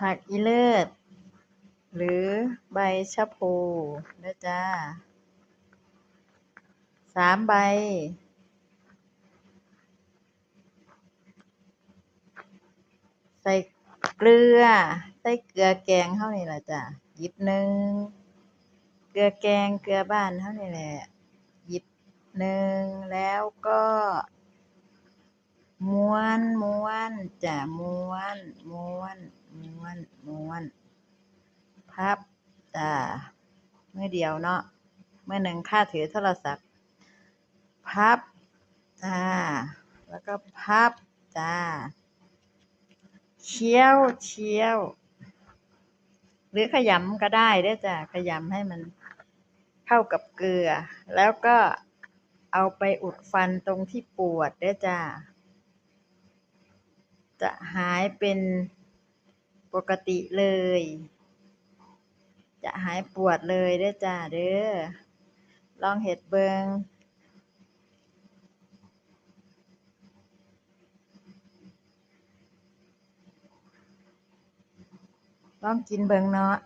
ຜັກອີເລີດ ຫຼື ໃບຊະໂພເດີຈ້າ ສາມໃບ. ໃສ່ເກືອ ໃສ່ເກືອແກງເຮົານີ້ລະຈ້າ ຫຍິບໜຶ່ງ. ເກືອແກງ ເກືອບ້ານເຮົານີ້ແຫຼະ ຫຍິບໜຶ່ງ ແລ້ວກໍມ້ວນ ມ້ວນຈ້າ ມ້ວນ ມ້ວນ ມ້ວນ ມ້ວນ ພັບຈ້າ ມືດຽວເນາະ ມືໜຶ່ງຄາຖືໂທລະສັບ ພັບ ອ່າ ແລ້ວກໍພັບຈ້າ ຄ້ຽວ ຄ້ຽວ ຫຼືຂະຫຍຳກໍໄດ້ເດີຈ້າ ຂະຫຍຳໃຫ້ມັນເຂົ້າກັບເກືອ ແລ້ວກໍເອົາໄປອຸດຟັນຕົງທີ່ປວດເດີຈ້າ ຈະຫາຍເປັນປົກກະຕິເລີຍ ຈະຫາຍປວດເລີຍເດີຈ້າເດີ ລອງເຮັດເບິ່ງ ລອງກິນເບິ່ງເນາະ.